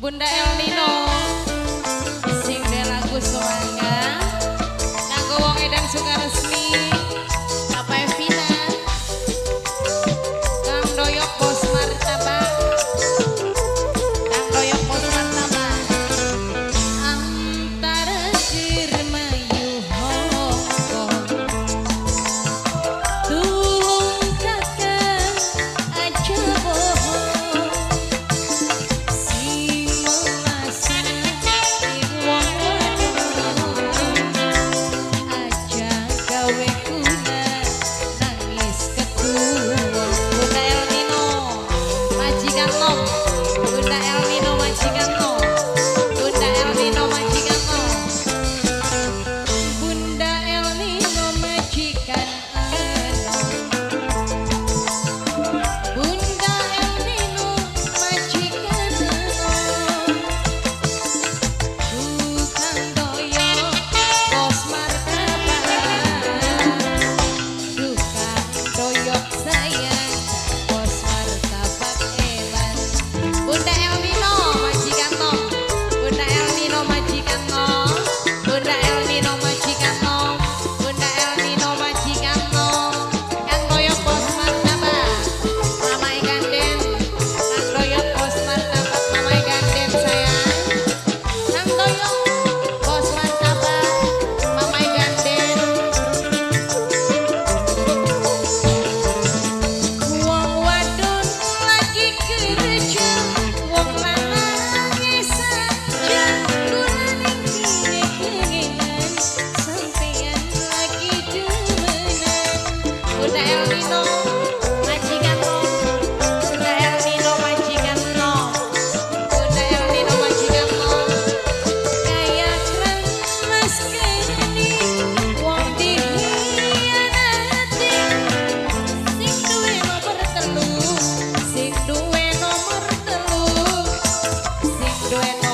Bunda El Nino sing de lagu Suwangga kanggo wong edan Sukaresmi, Papa Evina, Kang Doyok Bos Martabak, Kang Doyok Bos Martabak. Antara Dermayu Hongkong, tulung kakak aja bohong, sing melasa wong wadon aja gawe kuna nangis ketua. Bunda El Nino majikan nom, Bunda El Nino majikan nom, Bunda El Nino majikan nom, Bunda El Nino majikan enom, Bunda El Nino majikan enom, tukang doyok bos martabak, tukang doyok sayang bos martabak eman. Bunda El Nino majikan nom, Bunda El Nino majikan nom, Bunda El Nino majikan nom, Bunda El Nino majikan nom, Kang Doyok bos martabak, Mama Ganden, Kang Doyok bos martabak, Mama Ganden sayang, Kang Doyok bos martabak, Mama Ganden. Wong wadon lagi kerja, wong lanang saja gunane kene-kenenan, sampean lagi demenan. Bunda El Nino majikan no, Bunda El Nino majikan no, Bunda El Nino majikan no, kaya keren mas kene wong dihianati, sing duwe nomor telu, sing duwe nomor telu, sing duwe.